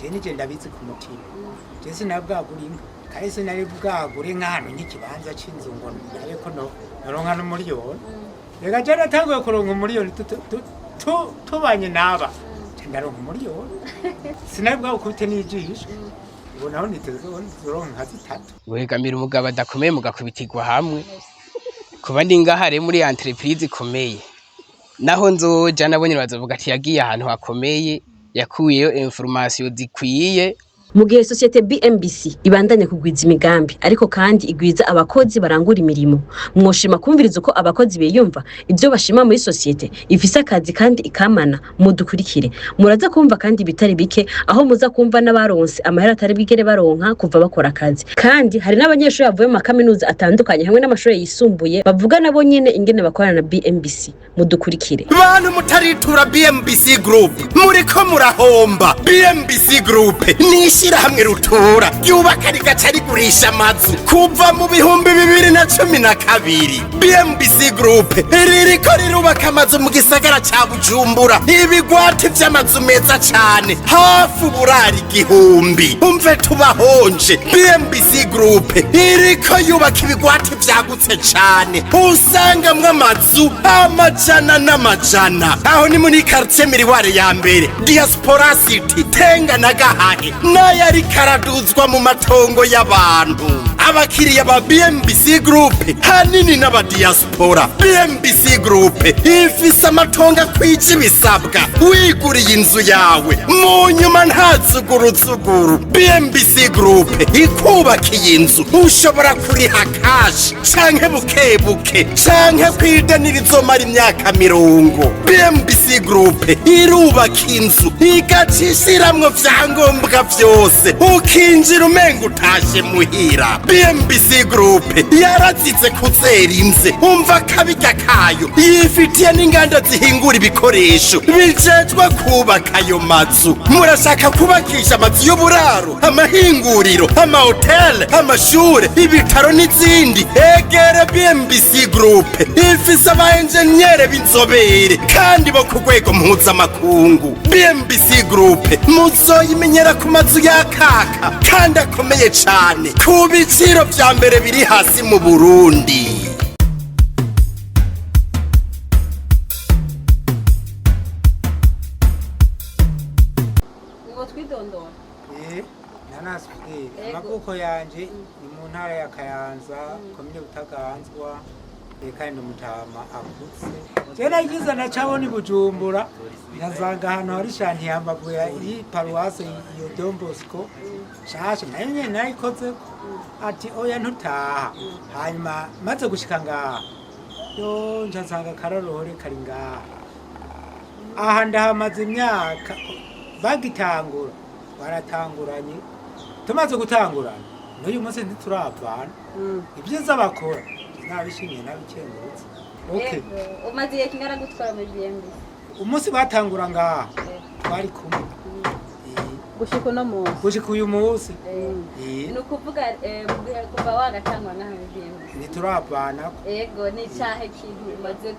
Je nije ndabizi ku mutima. Je sinabwagura inka, kandi sinari bwagure nk'ahantu nk'ikibanza c'inzu ngo ndabe ko noronka n'umuriyoni. Reka je natanguye kuronka umuriyoni tubanye n'aba, nca ndaronka umuriyoni, sinari bwagukubite n'ijisho. Ubu naho niteze ko nzoronka nka zitatu. Wegamira umugabo adakomeye mugakubitirwa hamwe. Kuba ndi ngaha rero muri entreprise ikomeye, naho nzoja nabonye bazovuga ati yagiye ahantu hakomeye, yakuyeyo information zikwiye. Mu gihe sosiyete BMBC ibandanya kugwiza imigambi, ariko kandi igwiza abakozi barangura imirimo, mwoshima kumviriza uko abakozi biyumva, ibyo bashima muri sosiyete ifise akazi kandi ikamana. Mudukurikire, muraza kumva kandi ibitari bike, aho muza kumva n'abaronse amahera atari bwigere baronka kuva bakora akazi. Kandi hari n'abanyeshuri bavuye mu makaminuza atandukanye hamwe n'amashuri yisumbuye bavuga nabo nyene ingene bakorana na BMBC. Mudukurikire. Bantu mutaritura BMBC Group, muriko murahomba. BMBC Group ni ishyirahamwe rutura ryubaka rigaca rigurisha amazu kuva mu 2012. BMBC Group ririko rirubaka amazu mu gisagara ca Bujumbura, ibigwati vy'amazu meza cane, hafi uburari 1000. Umve tubahonje, BMBC Group iriko yubaka ibigwati vyagutse cane, usangamwo amazu amajana n'amajana. Aho ni muri quartier Miriware ya mbere, Diaspora City, Tenga na Gahahe, n'ayariko araduzwa mu matongo y'abantu. Abakiriya ba BMBC Group hanini n'abadiaspora. BMBC Group ifise amatongo akwije ibisabwa, wiguriye inzu yawe mu nyuma nta zuguruzuguru. BMBC Group ikubakiye inzu, ushobora kuriha cash canke buke buke, canke kwideni rizomara imyaka 40. BMBC Group irubaka inzu igaca ishiramwo vyangombwa vyose, ukinjira umenga utashe muhira. BMBC Group yarazize kuzera inze, umva kabirya kayo, yifitiye n'inganda zihingura ibikoresho bijejwe kubaka ayo mazu. Murashaka kubakisha amazu y'uburaro, amahinguriro, amahoteli, amashure, ibitaro n'izindi? Egere BMBC Group, ifise aba enjeniyere b'inzobere kandi bo ku rwego mpuzamakungu. BMBC Group muzoyimenyera ku mazu yakaka kandi akomeye cane, ku biciro vya mbere biri hasi mu Burundi. Ngo twidondora. Nanasi Fidele. Yego. Amavuko yanje ni mu ntara ya Kayanza, komine Butaganzwa, kandi ni umutama akuze. Je nagize nacabona i Bujumbura, nkasanga ahantu hari shantiye hambavu ya paruwase iyo Don Bosco shasha, nayo nyene nayikozeko, ati oya ntutaha. Hanyuma maze gushika ngaha, yo nca nsanga akararohore kari ngaha. Aha ndahamaze imyaka, bagitangura baratanguranye, tumaze gutangurana n'uyu munsi ntituravana. Ibyiza bakora nabishimiye, nabikengurutse. Okay. Yego. Umaze igihe kingana gutwara muri BMBC? Umunsi batangura ngaha twari kumwe. Gushika uno munsi? Gushika uyu munsi. Ni ukuvuga mu gihe kuva wagatangwa ngaha muri BMBC Ntituravana. Yego, ni icahe kintu umaze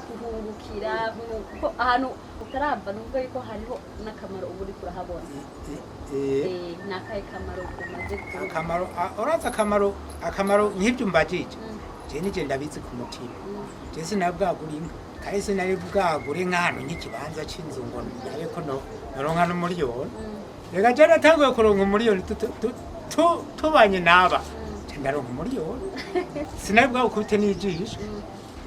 kuhungukira, kuko ahantu utarava nuvuga yuko hariho n'akamaro uba uriko urahabona? Ni akahe kamaro umaze ku Akamaro, urazi akamaro nk'ibyo umbajije, je nije ndabizi ku mutima. Je sinabwagura inka, kandi sinari bwagure nk'ahantu nk'ikibanza c'inzu ngo ndabe ko noronka n'umuriyoni. Reka je natanguye kuronka umuriyoni tubanye n'aba, nca ndaronka umuriyoni, sinari bwagukubite n'ijisho.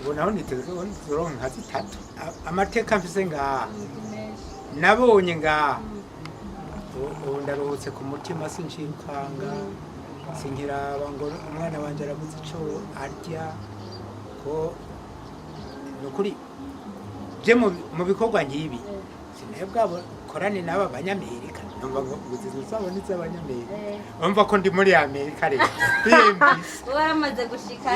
Ubu naho niteze ko nzoronka nka zitatu. Amateka mfise ngaha, nabonye ngaha, ubu ndaruhutse ku mutima, sincikanga, sinkiraba ngo umwana wanje arabuze ico arya. Ko ni ukuri, je mu bikorwa nk'ibi sinaye bwabo korane n'aba banyamerika, numva ngo izi zabo ni iz'abanyamerika, umva ko ndi muri Amerika rero BMBC. Waramaze gushika?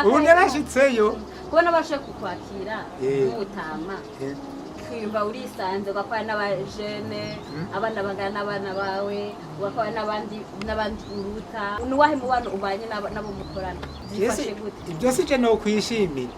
Ubu narashitseyo. Kubona bashoboye kukwakira nk'umutama, kwiyumva urisanze, ugakora n'abajene, abana bangana n'abana bawe, ugakora n'abandi n'abandi uruta, ni uwahe mubano ubanye nabo mukorana? Byifashe gute? Ibyo si je no kwishimira.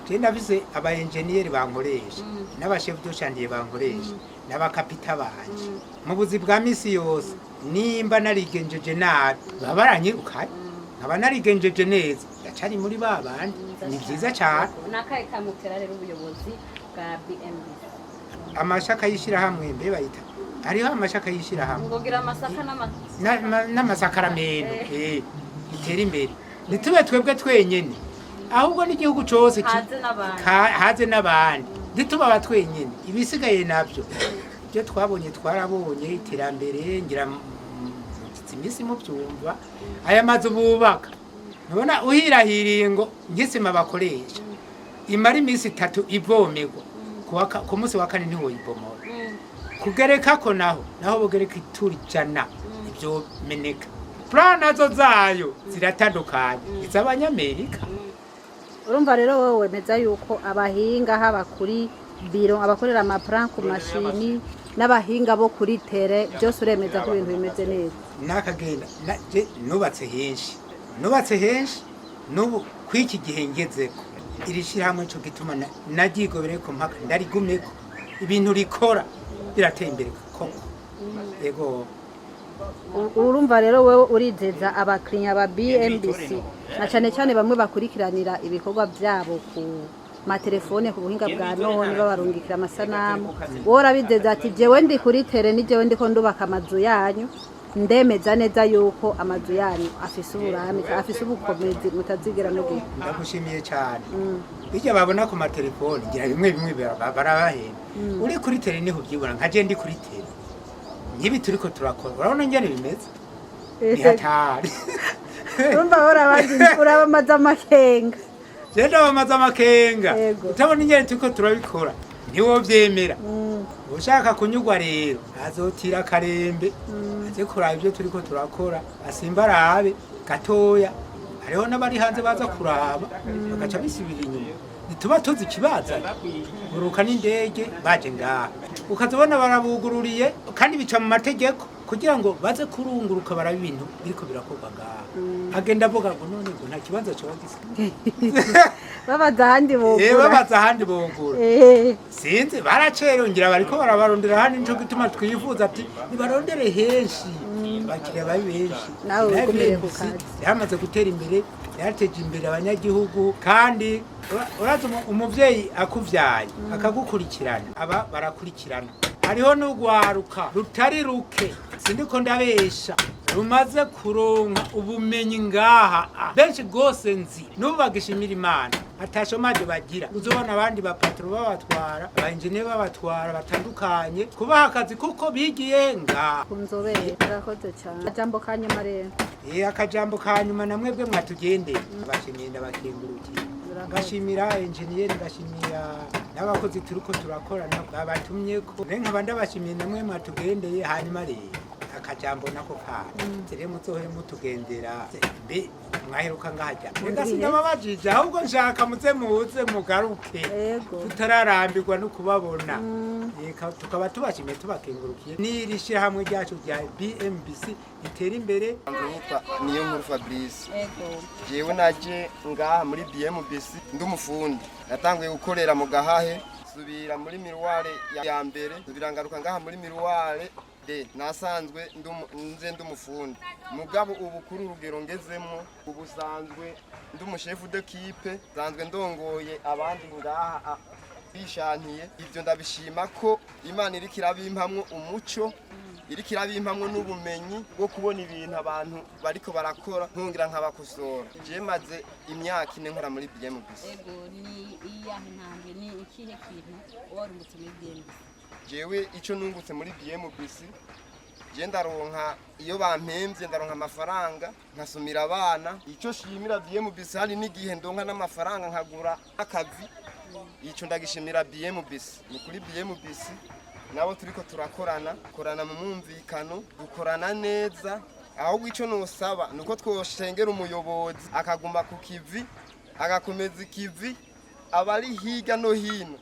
Je ndafise aba enjeniyeri bankoresha, n'aba chef de chantier bankoresha, n'abakapita banje mu buzi bwa misi yose. Nimba narigenjeje nabi, baba baranyirukanye, nkaba narigenjeje neza, ndacari muri ba bandi. Ni vyiza cane. Ni akahe kamutera rero ubuyobozi bwa BMBC? Amashaka y'ishirahamwe, mbe bayita, hariho amashaka y'ishirahamwe. Ngo gira amasaka N'amasakaramento bitera imbere, ntitube twebwe twenyene, ahubwo n'igihugu cose Haze n'abandi. Haze n'abandi, ntituba aba twenyene. Ibisigaye navyo, ibyo twabonye, twarabonye iterambere. Ngira mugize iminsi mubyumva, aya mazu bubaka, ntubona uhirahiriye ngo nk'isima bakoresha imara iminsi 3 ivomerwa, ku munsi wa kane ntiwoyibomora. Kugereka ko naho bugereka ituri 100, ibyo meneka. Plan nazo zayo ziratandukanye, iz'abanyamerika. Urumva rero wowe wemeza yuko abahinga, haba kuri biro abakorera ama plan ku mashini, n'abahinga bo kuri terrain, byose uremeza ko ibintu bimeze neza? Nakagenda je nubatse henshi, nubatse henshi. N'ubu kw'iki gihe ngezeko, iri shyirahamwe cyo gituma naryigobereko mpaka ndarigumeko. Ibintu rikora birateye imbere koko, yego. Urumva rero wewe urizeza abakiriya ba BMBC, na cyane cyane bamwe bakurikiranira ibikorwa byabo ku matelefone, ku buhinga bwa none, babarungikira amasanamu, wowe urabizeza ati: "Jewe ndi kuri terrain, ni jewe ndiko ndubaka amazu yanyu, ndemeza neza yuko amazu yanyu afise uburame, afise ubukomezi mutazigera mugira." Ndagushimiye cyane. Bijya babona ku matelefoni, ngira bimwe bimwe barabahenda. Uri kuri terrain niho ubyibona. Nka je ndi kuri terrain, nk'ibi turiko turakora, urabona ingene bimeze, ni hatari. Urumva wowe urabamaze amakenga. Je ndabamaze amakenga. Utabona ingene turiko turabikora, ntiwovyemera. Ushaka kunyugwa rero azotira akarembe, aze kuraba ibyo turiko turakora, asimba arabe gatoya. Hariho n'abari hanze baza kuraba bagaca bisubira inyuma. Ntituba tuzi ikibazanye, buruka n'indege baje ngaha, ukazabona barabugururiye, kandi bica mu mategeko kugira ngo baze kurunguruka barabe ibintu biriko birakorwa ngaha. Agenda avuga ngo none ngo nta kibanza coba gisa. Babaza ahandi bogura. Babaza ahandi bogura. Sinzi, baracerongera bariko barabarondera hano. Nico gituma twifuza ati nibarondere henshi, abakiriya babe benshi. Nawe Nayo wigumire ku BMC kazi. yaramaze gutera imbere, yarateje imbere abanyagihugu. Kandi urazi umuvyeyi akuvyaye akagukurikirana, aba barakurikirana. Hariho n'urwaruka rutari ruke, sindiko ndabesha, rumaze kuronka ubumenyi ngaha. Benshi rwose nzi n'ubu bagishimira Imana, atashomaje bagira. Uzobona abandi bapatro babatwara, abaenjeniyeri babatwara batandukanye, kubaha akazi kuko bigiye ngaha. Ku nzobere. Urakoze cyane. Akajambo ka nyuma rero. Akajambo ka nyuma, namwebwe mwatugendeye, abashimiye, ndabakengurukiye, ngashimira enjeniyeri, ngashimira n'abakozi turiko turakorana babatumye ko nkaba ndabashimiye namwe mwatugendeye. Hanyuma rero akajambo nako kandi rero, muzohore mutugendera. Mbe mwaheruka ngahajya? Reka sindababajije, ahubwo nshaka muze muze mugaruke tutararambirwa no kubabona. Eka, tukaba tubashimiye, tubakengurukiye, n'iri shyirahamwe ryacu rya BMBC ritera imbere. Nitwa niyo nkuru Fabrice. Jewe naje ngaha muri BMBC ndi umufundi. Natanguye gukorera mu Gahahe, subira muri miruware ya mbere, subira ngaruka ngaha muri miruware de. Nasanzwe nze ndi umufundi, mugabo ubu kuri urugero ngezemwo, ubu sanzwe ndi umushefu d'équipe, sanzwe ndongoye abandi ngaha bishantiye. Ibyo ndabishima ko Imana iriko irabimpamwo umuco, iriko irabimpamwo n'ubumenyi bwo kubona ibintu abantu bariko barakora, nkongera nkabakosora. Je maze imyaka 4 nkora muri BMBC. Ego, ni iyahe ntambwe, ni ikihe kintu warungutse muri BMBC? Jewe ico nungutse muri BMBC, je ndaronka iyo bampemvye, ndaronka amafaranga nkasumira abana. Ico shimira BMBC, hari n'igihe ndonka n'amafaranga nkagura akavi. Ico ndagishimira BMBC. Ni kuri BMBC nabo turiko turakorana, korana mu mwumvikano, dukorana neza. Ahubwo ico nosaba nuko twoshengera umuyobozi akaguma ku kivi, agakomeza ikivi, abari hirya no hino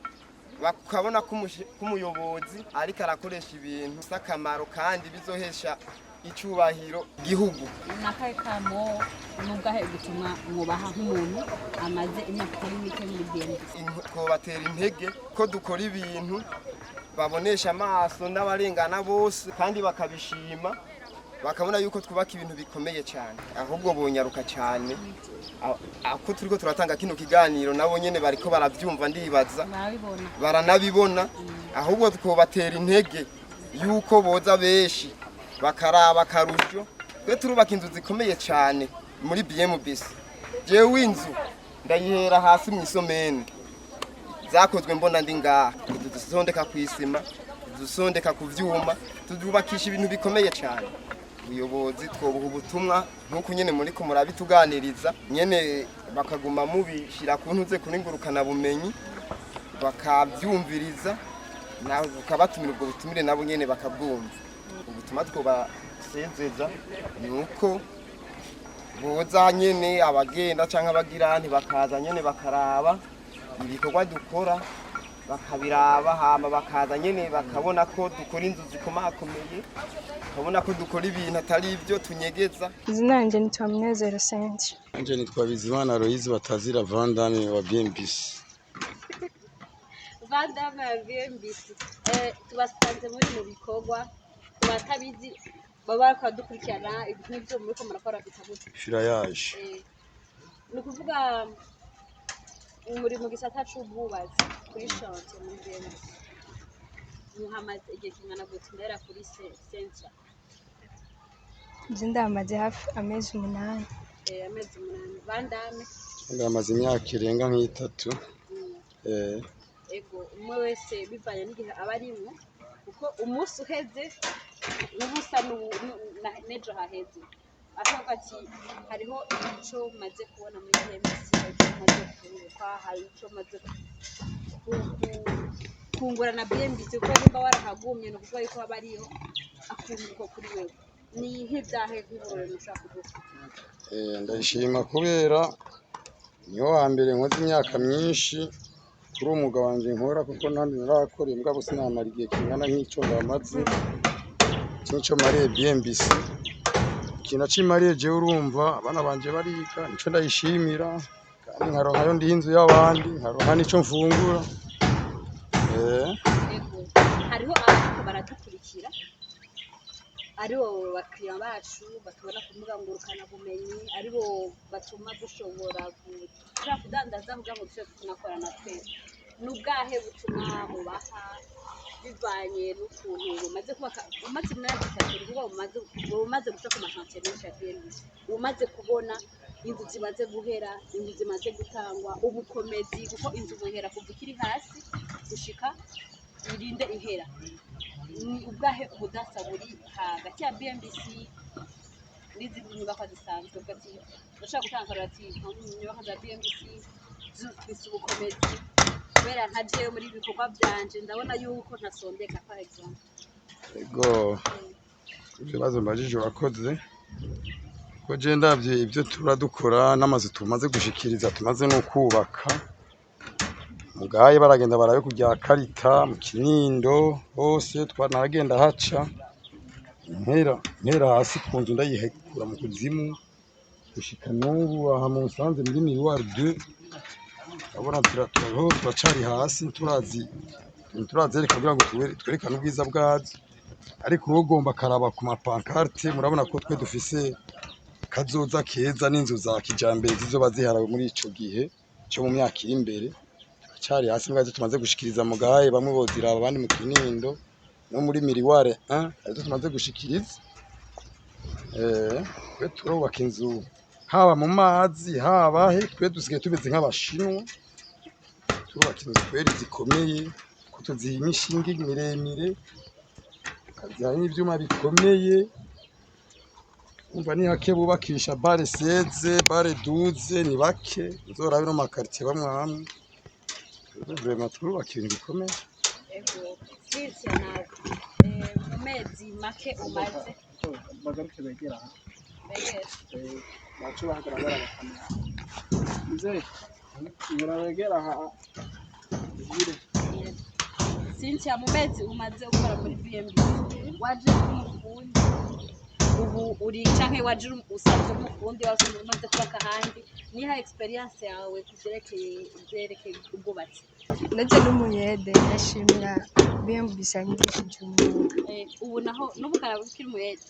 bakabona ko umuyobozi ariko arakoresha ibintu by'akamaro kandi bizohesha icyubahiro igihugu. Ni akahe kamo? Ni ubwahe ubutumwa mwubaha nk'umuntu amaze imyaka itari mike muri BMBC? Twobatera intege ko dukora ibintu babonesha amaso n'abarengana bose, kandi bakabishima, bakabona yuko twubaka ibintu bikomeye cyane. Ahubwo bonyaruka cyane. Ako turiko turatanga kino kiganiro, nabo nyene bariko baravyumva, ndibaza. Barabibona. Baranabibona. Ahubwo twobatera intege yuko boza benshi bakaraba akarusho. Twe turubaka inzu zikomeye cyane muri BMBC. Jewe inzu ndayihera hasi mu isomene, zakozwe mbona ndi ngaha. Dusondeka ku isima, dusondeka ku vyuma, tubakisha ibintu bikomeye cyane. Ubuyobozi twobuha ubutumwa nk'uko nyene muriko murabituganiriza nyene, bakaguma mubishira ku ntuze kuri ngurukana bumenyi, bakabyumviriza, nawe ukabatumira ubwo butumire, nabo nyene bakabwumva. Ubutumwa twobasezeza ni uko boza nyene, abagenda canke abagirani bakaza nyene bakaraba ibikorwa dukora, bakabiraba, hama bakaza nyene bakabona ko dukora inzu zikomakomeye, bakabona ko dukora ibintu atari ibyo tunyegeza. Izina yanjye nitwa Munezero Cynthia. Nanje nitwa Bizimana Aloyizi batazira Vandame wa BMBC. Vandame ya BMBC, tubasanze muri mu bikorwa. Ku batabizi baba bariko baradukurikirana, nk'ivyo muriko murakora bita gute? Firayaje. Ni ukuvuga muri mu gisata c'ubwubatsi kuri chantier muri BMBC muhamaze igihe kingana gute? Ndahera kuri Cynthia. Nzi ndamaze hafi amezi 8. Amezi 8. Vandame? Ndamaze imyaka irenga nk'itatu. Ego, umwe wese bivanye n'igihe aba arimwo, kuko umunsi uheze n'ubusa n'ejo haheze, akavuga ati hariho ico maze kubona muri BMBC, hari ico maze kunguka, hari ico maze kungura na BMBC, kuko nimba warahagumye ni ukuvuga yuko haba hariho akunguko kuri wewe. Ni nk'ivyahe nk'uburorero mushobora kuduha? Ndayishima kubera niho hambere nkoze imyaka myinshi kuri uwo mwuga wanje nkora, kuko nandi narakora imbwa sinamara igihe kingana nk'ico ndamaze, nk'ico mariye BMBC. Ikintu cimariye jewe, urumva abana banje bariga, nico ndayishimira, kandi nkaronkayo ndiha inzu y'abandi, nkaronka n'ico mfungura. Ego, hariho abariko baradukurikira, aribo bakiriya bacu batubona ku mbuga ngurukanabumenyi, aribo batuma dushobora gushobora kudandaza kugira ngo dushobore tunakorana twese. Ni ubwahe butumwa ubaha bivanye n'ukuntu bumaze kubaka, umaze imyaka 3, ni ukuvuga bumaze guca ku ma chantier menshi ya BMBC, umaze kubona inzu zimaze guhera, inzu zimaze gutangwa, ubukomezi, kuko inzu buhera kuva ikiri hasi gushika irinde ihera. Ni ubwahe ubudasa buri hagati ya BMBC n'izindi nyubakwa zisanzwe? Uvuga ati ndashobora gutanga akarorero ati nko mu nyubakwa za BMBC zifise ubukomezi, kubera nka jewe muri ibi bikorwa vyanje ndabona yuko ntasondeka, par exemple. Ego, ibibazo mbajije urakoze, ko je ndavye ibyo turadukora n'amazu tumaze gushikiriza, tumaze no kubaka mugaye, baragenda barabe kurya karita mu Kinindo hose twanaragenda haca mpera hasi ku nzu ndayihekura mu kuzimu gushika n'ubu aha mu Nsanze muri Miroir 2. Urabona turacari hasi, turazi turazereka kugira ngo twerekane ubwiza bwazo, ariko uwo ugomba akaraba ku ma pancarte, murabona ko twe dufise kazoza keza n'inzu za kijambere zizoba ziharawe muri ico gihe cyo mu myaka iri imbere. Turacari hasi mbwa tumaze gushikiriza mugaye, bamwe boziraba, abandi mu Kinindo no muri Miriware 1 arizo tumaze gushikiriza. Twe turubaka inzu haba mu mazi haba he, twe dusigaye tumeze nk'abashinwa, turubaka inzu kweri zikomeye, ko tuziha imishinge miremire, tukaziha n'ivyuma bikomeye. Umva, ni hake bubakisha barre 16, barre 12, ni bake, nzorabe no mu ma quartier bamwe bamwe. Vraiment turubaka ibintu bikomeye. Ego, Cynthia, nawe mu mezi make umaze Bagaruke begera aha. Begera. Bace bahagarara baraba kamera. Mzee, murabegera aha ugire. Cynthia, mu mezi umaze ukora muri BMB, waje nk'umufundi. Ubu uri canke waje uri usanzwe umufundi, wari umaze kubaka ahandi? Niha experience yawe ku vyerekeye ubwubatsi. Ndaje n'umuyede, ndashimira BMBC yanyigishije umwuga. Ubu naho n'ubu karaba ukiri umuyede?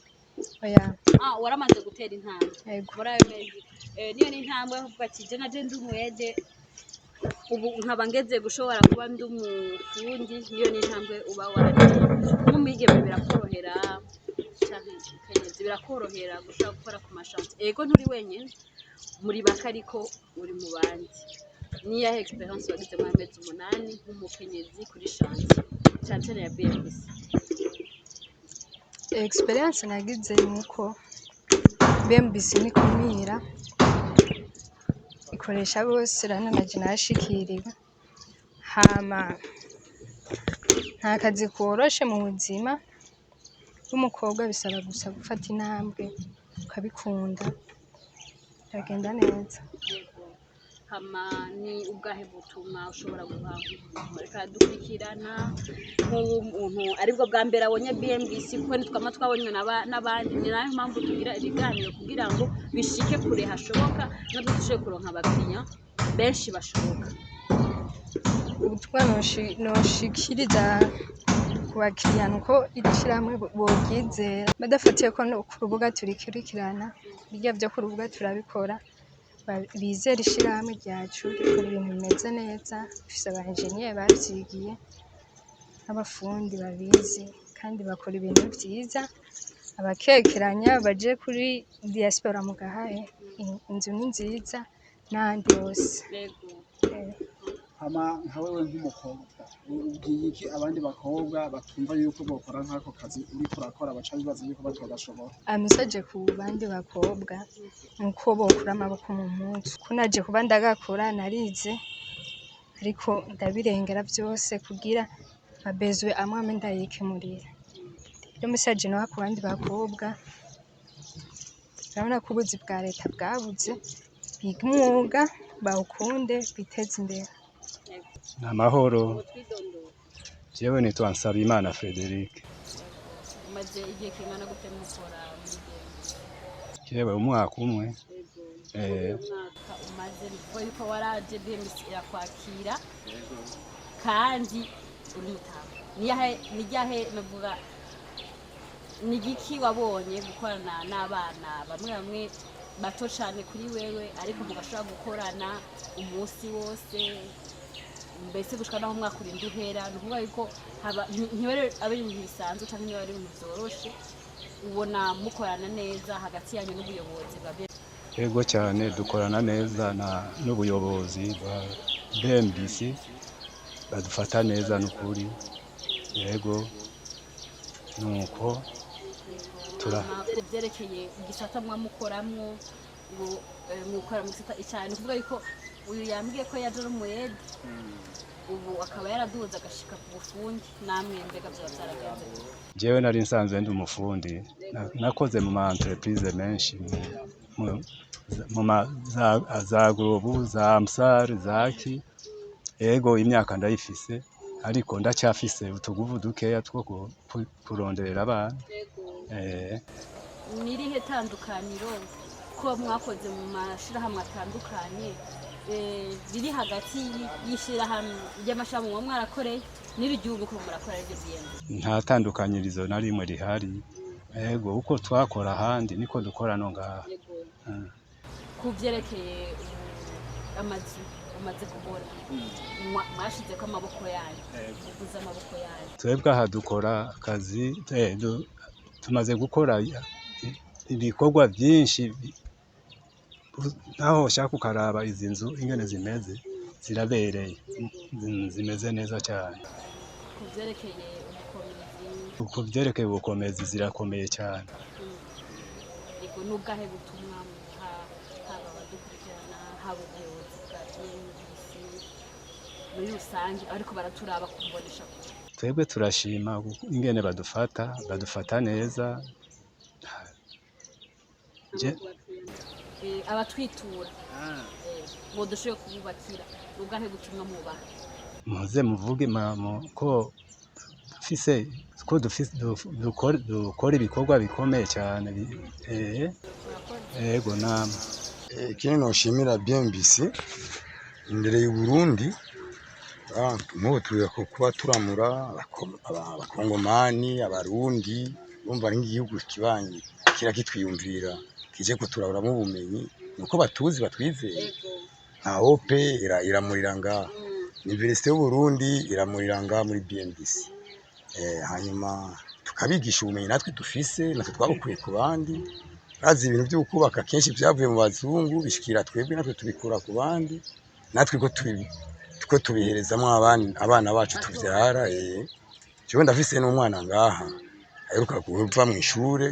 Oya. Ah, waramaze gutera intambwe? Yego. Muri ayo mezi, niyo ni intambwe yo kuvuga ati je naje ndi umuyede, ubu nkaba ngeze gushobora kuba ndi umufundi. Niyo ni intambwe uba warateye. Nk'umwigeme birakorohera canke umukenyezi birakorohera gushobora gukora ku ma chantier? Ego, nturi wenyine, muri bake, ariko uri mu bandi. Niyahe experience wagize muri amezi 8 nk'umukenyezi kuri chantier, cane cane ya BMBC? Experience nagize ni uko BMBC nikumira, ikoresha bose. Rano naje narashikiriwe. Hama nta kazi koroshe mu buzima bw'umukobwa, bisaba gusa gufata intambwe ukabikunda, biragenda neza. Yego. Hama ni ubwahe butumwa ushobora guha umuntu ariko aradukurikirana, nk'umuntu aribwo bwa mbere abonye BMBC? Kuko nitwama twabonywe n'abandi, ni nayo mpamvu tugira ibiganiro kugira ngo bishike kure hashoboka, natwe dushobore kuronka abakiriya benshi bashoboka. Ubutumwa noshikiriza ku bakiriya nuko iri shirahamwe boryizera badafatiye ko no ku rubuga turikurikirana, birya vyo ku rubuga turabikora. Bizere ishirahamwe ryacu rikora ibintu bimeze neza, rifise aba engineer bavyigiye n'abafundi babizi, kandi bakora ibintu vyiza. Abakekeranya baje kuri diaspora mu Gahahe, inzu ni nziza n'ahandi hose. Yego. Hama nka wewe nk'umukobwa, ubwiye iki abandi bakobwa batumva yuko bokora nk'ako kazi uriko urakora, baca bibaza yuko batogashobora? Message ku bandi bakobwa nuko bokura amaboko mu mpuzu. Ko naje kuba ndagakora, narize, ariko ndabirengera vyose kugira mabezwe amwe amwe ndayikemurira. Rero message noha ku bandi bakobwa, urabona ko ubuzi bwa leta bwabuze, biga umwuga bawukunde, biteze imbere. Ni amahoro. Jewe nitwa Nsabimana Frederic. Umaze igihe kingana gute mukora muri BMBC? Jewe umwaka umwe. Uyu mwaka umaze, bivuga yuko waraje BMBC irakwakira kandi uri mutama. Niyahe, nijyahe navuga, ni igiki wabonye gukorana n'abana bamwe bamwe bato cyane kuri wewe, ariko mugashobora gukorana umunsi wose, mbese gushika naho umwaka urinda uhera? Ni ukuvuga yuko ntibari abe ibintu bisanzwe cyangwa niba ari ibintu byoroshe, ubona mukorana neza hagati yanyu n'ubuyobozi bwa BMBC? Yego cyane, dukorana neza na n'ubuyobozi bwa BMBC, badufata neza n'ukuri. Yego, nuko tura Ku byerekeye igisata mwamukoramwo ngo mukora mu gisata icyayi, ni ukuvuga yuko uyu yambwiye ko yaje ari umuyede, ubu akaba yaraduze agashika ku bufundi. Namwe mbega byaba byaragenze gute? Jewe nari nsanzwe ndi umufundi. Nakoze mu ma entreprise menshi, mu ma za Grobu, za Amsar, za ki. Ego, imyaka ndayifise, ariko ndacyafise utuguvu dukeya two kuronderera abana. Ni irihe tandukaniro ko mwakoze mu mashirahamwe atandukanye, riri hagati y'ishirahamwe ry'amashirahamwe muba mwarakoreye n'iri gihugu ko murakora ariryo BMB? Nta tandukanyirizo na rimwe rihari. Ego, uko twakora ahandi niko dukora no ngaha. Ku vyerekeye amazu umaze kubona, mwashizeko amaboko yanyu, muguze amaboko yanyu? Twebwe aha dukora akazi, tumaze gukora ibikorwa byinshi. Naho ushaka ukaraba izi nzu ingene zimeze, zirabereye, zimeze neza cyane. Ku vyerekeye ubukomezi? Ku byerekeye ubukomezi, zirakomeye cyane. Yego, n'ubwahe butumwa muha haba abadukurikirana, haba ubuyobozi bwa BMBC muri rusange, ariko baraturaba kumbonesha kure? Twebwe turashima ingene badufata neza. Abatwitura ngo dushoboye kububakira, ni ubwahe butumwa mubaha? Muze muvuge ko dufise Ko dukora ibikorwa bikomeye cyane, ego namwe. Ikindi noshimira BMBC imbere y'u Burundi, nk'ubu turi kuba turamura abakongomani, abarundi, urumva ari nk'igihugu kibanyi kirakitwiyumvira kije kuturaburamo ubumenyi, nuko batuzi batwizeye. Nka OP iramurira ngaha, Université y'u Burundi iramurira ngaha muri BMBC. Hanyuma tukabigisha ubumenyi natwe dufise, natwe twabukuye ku bandi. Bazi ibintu byo kubaka kenshi byavuye mu bazungu bishikira twebwe, natwe tubikura ku bandi, natwe ko tubiherezamo abana bacu tuvyara. Jewe ndafise n'umwana ngaha aheruka kuva mu ishure,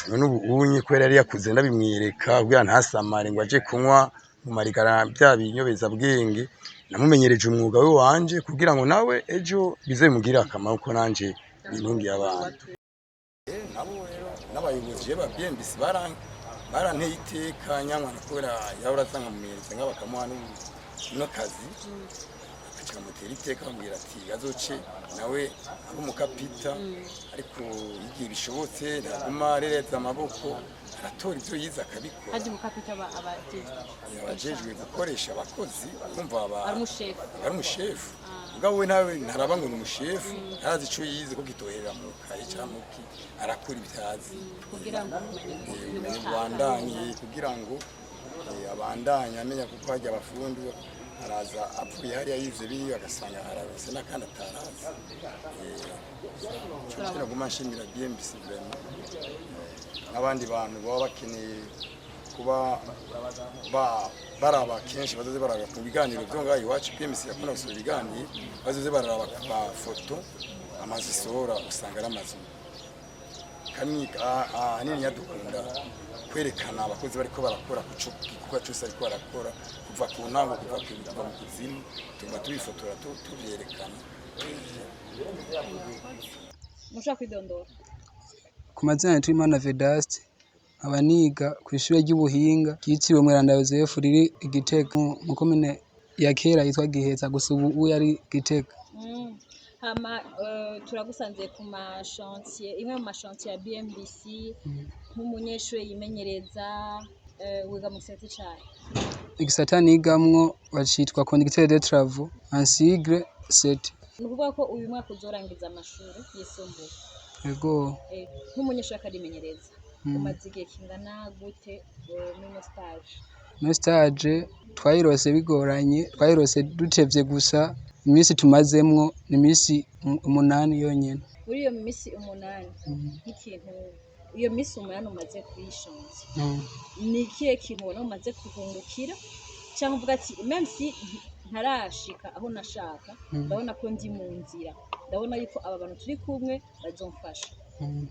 none ubu unye kubera yari yakuze ndabimwereka kugira ntasamare ngo aje kunywa mu marigara bya binyobeza bwenge, namumenyereje umwuga we wanje kugira ngo nawe ejo bizemugirire akamaro ko nanje nintungiye abantu. Nabo rero n'abayobozi ba BMBC baranteye iteka nyankwana kubera yahora aza nkamumenyereza nk'aba bakamuha n'akazi, agaca amutera iteka bamubwira ati azoce nawe abe umukapita, ariko igihe bishobotse ntaguma arereza amaboko, aratora ibyo yize akabikora. Haje umukapita aba abajejwe Abajejwe gukoresha abakozi, kumva aba ari umushefu. Ari umushefu, mugabo we nawe ntaraba ngo ni umushefu, ntarazi ico yize ko gitoherera mu kaye canke muki, arakora ivyazi kugira ngo ubumenyi ubumenyi bubandanye, kugira ngo abandanye amenya, kuko harya abafundi araza avuye hariya yize biriya agasanga ararose n'akandi atarazi. Ico kintu naguma nshimira BMBC vraiment. N'abandi bantu baba bakeneye kuba baraba kenshi, bazoze baraba ku biganiro byo ngaha iwacu. BMBC yakunda gusohora ibiganiro, bazoze bararaba ku mafoto amazu isohora, usanga ari amazu kamwe ahanini yadukunda kwerekana abakozi bariko barakora ku co gikorwa cose ariko barakora kuva ku ntango, kuva mu kuzimu, tuguma tubifotora, tuvyerekana. Mushobora kwidondora? Ku mazina yitwa Imana Vedaste, nkaba niga kw'ishure ry'ubuhinga ryitiriwe Mweranda Yozefu riri i Gitega mu komine ya kera yitwa Giheta, gusa ubu ari Gitega. Hama turagusanze ku ma chantier, imwe mu ma chantier ya BMBC, nk'umunyeshure yimenyereza, wiga mu gisata cahe? Igisata nigamwo bacitwa conducteur de travaux, en sigle CT. Ni ukuvuga ko uyu mwaka uzorangiza amashuri yisumbuye? Ego. Nk'umunyeshure akarimenyereza, umaze igihe kingana gute muri ino stage? Muri stage twayirose bigoranye, twayirose dutevye, gusa iminsi tumazemwo ni iminsi 8 yonyene. Muri iyo minsi 8, nk'ikintu iyo minsi 8 umaze kuri chantier, ni ikihe kintu ubona umaze kuhungukira, cyangwa uvuga ati même si ntarashika aho nashaka, ndabona ko ndi mu nzira, ndabona yuko aba bantu turi kumwe bazomfasha?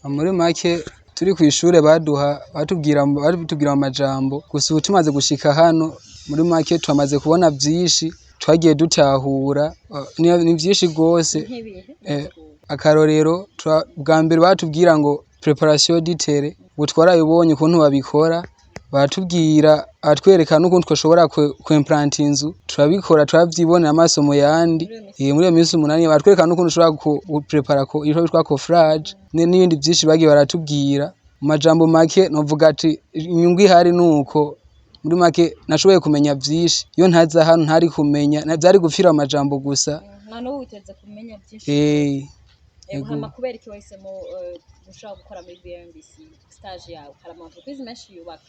Muri make, turi kw'ishure baduha batubwira mu majambo gusa, ubu tumaze gushika hano, muri make twamaze kubona vyinshi twagiye dutahura, ni vyinshi rwose. Nk'ibihe? Akarorero, bwa mbere batubwira ngo préparation du terrain, ubu twarabibonye ukuntu babikora, baratubwira, aratwereka n'ukuntu twashobora kwimplanta inzu, turabikora, turavyibonera amaso mu yandi. Muri iyo minsi 8 baratwereka n'ukuntu ushobora guprepara ko ico bitwa coffrage n'ibindi vyinshi bagiye baratubwira. Mu majambo make novuga ati inyungu ihari nuko muri make nashoboye kumenya vyinshi, iyo ntaza hano ntari kumenya, vyari gupfira mu majambo gusa. Nta n'ubu witeze kumenya byinshi? Ego. Hama kubera iki wahisemo gushobora gukora muri BMBC stage yawe? Hari ama entreprise menshi yubaka,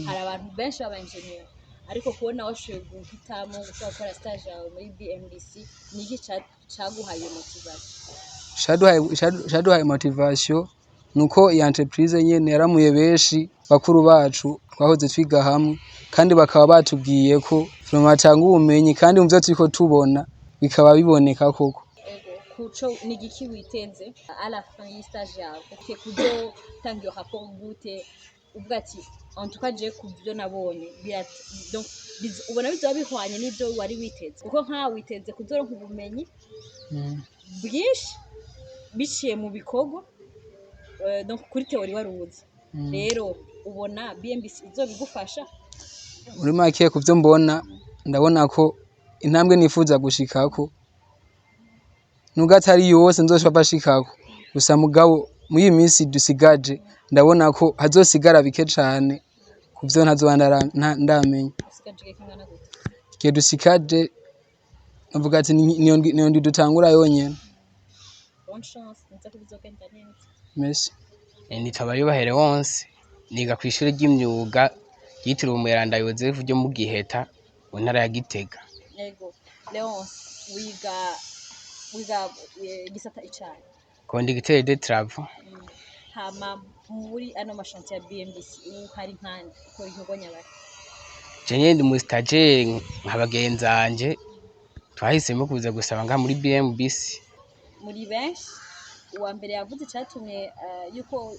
hari abantu benshi b'aba engineer, ariko kubona washoboye guhitamo gushobora gukora stage yawe muri BMBC, ni iki caguhaye iyo motivation? Caduhaye motivation nuko iyi entreprise nyene yaramuye benshi bakuru bacu twahoze twiga hamwe, kandi bakaba batubwiye ko vraiment batanga ubumenyi, kandi mu vyo turiko tubona bikaba biboneka koko. Ego, kuco ni igiki witeze à la fin y'i stage yawe? Ufite kuzotanga iyo rapport gute, uvuga ati en tout cas je ku byo nabonye donc ubona bizoba bihwanye n'ibyo wari witeze? Kuko nkawe witeze kuzoronka ubumenyi bwinshi biciye mu bikorwa, donc kuri théorie wari uzi, rero ubona BMBC izobigufasha? Muri make, ku vyo mbona, ndabona ko intambwe nifuza gushikako Nubwo atari yose nzoshobora shikako, gusa mugabo muri iyi minsi dusigaje ndabona ko hazosigara bike cane kuvyo ntazoba ndamenya. Usigaje igihe kingana gute? Igihe dusigaje navuga ati niyo ndwi dutangura yonyene. Bonne chance, nza ko bizogenda neza. Merci. Nitwa Bayubahire Wonse, niga kw'ishure ry'imyuga ryitiriwe Umweranda Yozefu ryo mu Giheta mu ntara ya Gitega. Yego, Leonce, wiga igisata icayi? Conducteur de travaux. Hama muri ano ma chantier ya BMBC ubu hari nkande ukora igikorwa nyabaki? Je nyene ndi umu stagiaire nka bagenzanje, twahisemo kuza gusaba ngaha muri BMBC. Muri benshi, uwa mbere yavuze icatumye yuko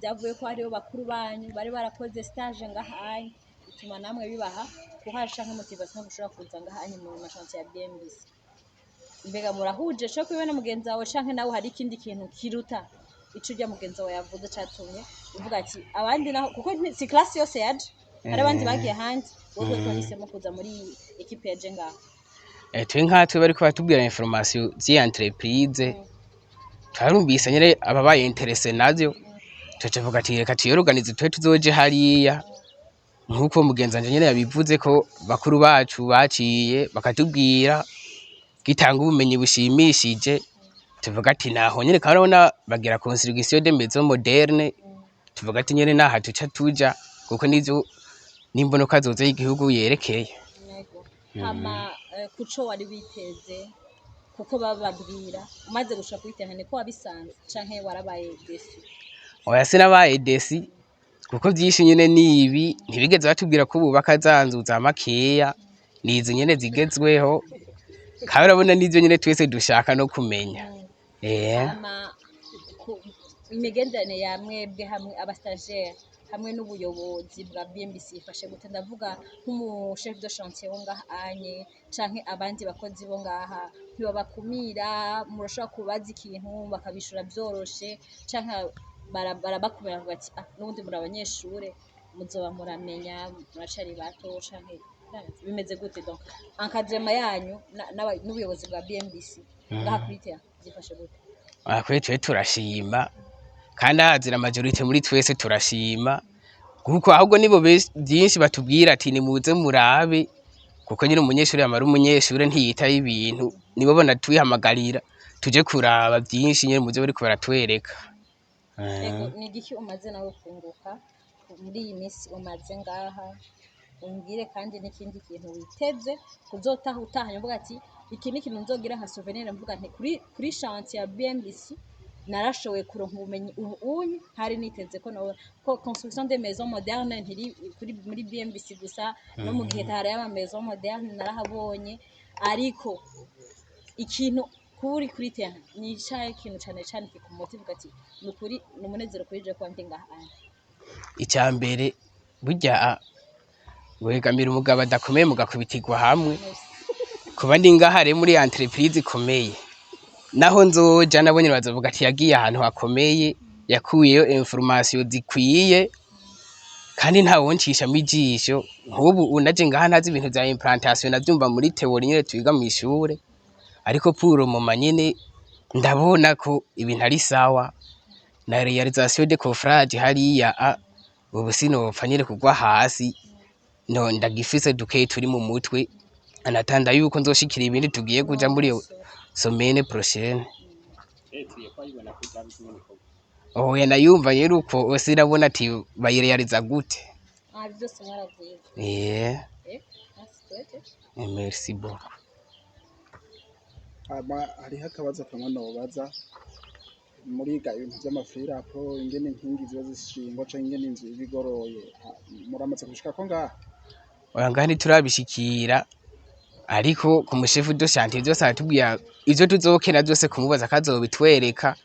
byavuye ko hariho bakuru banyu bari barakoze stage ngaha, bituma namwe bibaha courage canke motivation gushobora kuza ngaha mu ma chantier ya BMBC. Mbega murahuje co kwiwe na mugenzi wawe, canke nawe hari ikindi kintu kiruta ico urya mugenzi wawe yavuze catumye uvuga ati abandi naho, kuko si classe yose yaje, hari abandi bagiye ahandi, wowe wahisemo kuza muri équipe yaje ngaho? Twe nkatwe bariko baratubwira information z'iyi entreprise, twarumvise nyene ababaye intéressé navyo, tuca ati reka tuyorganize twe tuzoje hariya, nk'uko mugenzi wanje nyene yabivuze ko bakuru bacu baciye bakatubwira gitanga ubumenyi bushimishije, tuvuga ati naho nyene kandi urabona bagira construction de maison moderne, tuvuga ati nyene naha tuca tuja kuko nivyo n'imbonoka zoza y'igihugu yerekeye. Yego. Hama kuco wari witeze kuko bababwira, umaze gushika kuri terrain ko wabisanze canke warabaye déçu? Oya, sinabaye déçu, kuko vyinshi nyene nibi ntibigeze batubwira ko bubaka za nzu za makeya, nizi nyene zigezweho, kandi urabona nivyo nyene twese dushaka no kumenya. Hama imigenderanire ya mwebwe hamwe aba stagiaire hamwe n'ubuyobozi bwa BMBC ifashe gute? Ndavuga nk'umu chef de chantier wo ngaha anye canke abandi bakozi bo ngaha, ntibabakumira? Murashobora kubaza ikintu bakabishura vyoroshe, canke barabakumira bavuga ati ah, n'ubundi muri abanyeshure, muzoba muramenya, muracari bato, canke bimeze gute? Donc encadrement yanyu n'ubuyobozi bwa BMBC ngaha kuri terrain byifashe gute? Ah, kuri twe turashima, kandi ahazira majorité muri twese turashima, kuko ahubwo nibo byinshi batubwira ati nimuze murabe, kuko nyine umunyeshuri yamara umunyeshuri ntiyitaho ibintu, nibo banatwihamagarira tuje kuraba byinshi nyine muvyo bariko baratwereka. Ego, ni igiki umaze nawe kunguka muri iyi minsi umaze ngaha? Umbwire kandi n'ikindi kintu witeze kuzotaha utahanye, uvuga ati iki ni ikintu nzogira nka souvenir, mvuga nti kuri chantier ya BMBC narashoboye kuronka ubumenyi ubu unye ntari niteze ko nobona ko construction des maisons modernes ntiri kuri muri BMBC gusa, no mu gihe hari ama maison moderne narahabonye. Ariko ikintu kuri terrain ni icahe kintu cane cane kikumotiva ati ni ukuri ni umunezero kuri je kuba ndi ngaha anye? Icya mbere, burya wegamira umugabo adakomeye mugakubitirwa hamwe. Kuba ndi ngaha rero muri entreprise ikomeye, naho nzoja nabo nyene bazovuga ati yagiye ahantu hakomeye, yakuyeyo information zikwiye, kandi nta woncishamo ijisho. Nk'ubu unaje ngaha ntazi ibintu vya implantation, navyumva muri théorie nyene twiga mw'ishure, ariko pour le moment nyene ndabona ko ibintu ari sawa na réalisation de coffrage hariya ubu sinopfa nyene kugwa hasi, no ndagifise dukeyi turi mu mutwe anatanda yuko nzoshikira ibindi tugiye kuja muri iyo semaine prochaine. Oya, nayumva nyene uko sinabona ati bayirealiza gute. Ah, byose mwaravyize? Eh. Merci twete. Merci beaucoup. Hama hariho akabazo kamwe nobaza: muriga ibintu vy'amafirapo, ingene inkingi ziba zishingwa canke ingene inzu iba igoroye. Muramaze gushikako ngaha? Oya, ngaha ntiturabishikira, ariko ku mu chef de chantier vyose aratubwira ivyo tuzokena vyose, kumubaza akazobitwereka,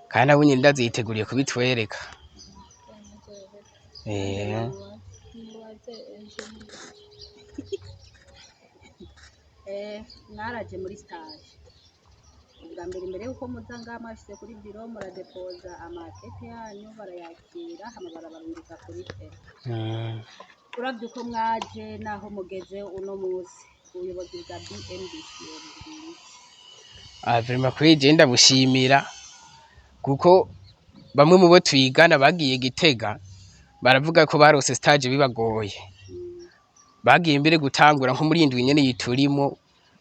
kandi nabo nyene ndaziteguriye kubitwereka. Mwaraje muri stage ubwa mbere, mbere yuko muza ngaha mwashyize kuri biro, muradepoza amakete yanyu, barayakira, hama barabarungika kuri terrain. Uravye uko mwaje naho mugeze uno munsi, ubuyobozi bwa BMBC bubwira iki? Ah, vraiment kuri je ndabushimira, kuko bamwe mu bo twigana bagiye Gitega baravuga ko barose stage bibagoye, bagiye mbere gutangura nko muri indwi nyene yiturimo,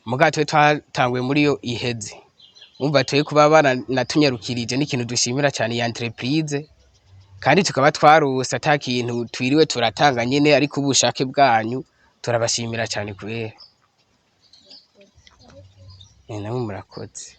muga twe twatanguye muri yo iheze. Umva, twe kuba baranatunyarukirije n'ikintu dushimira cyane ya entreprise, kandi tukaba twarose ata kintu twiriwe turatanga nyene, ariko ubushake bwanyu turabashimira cyane kubera. Namwe murakoze.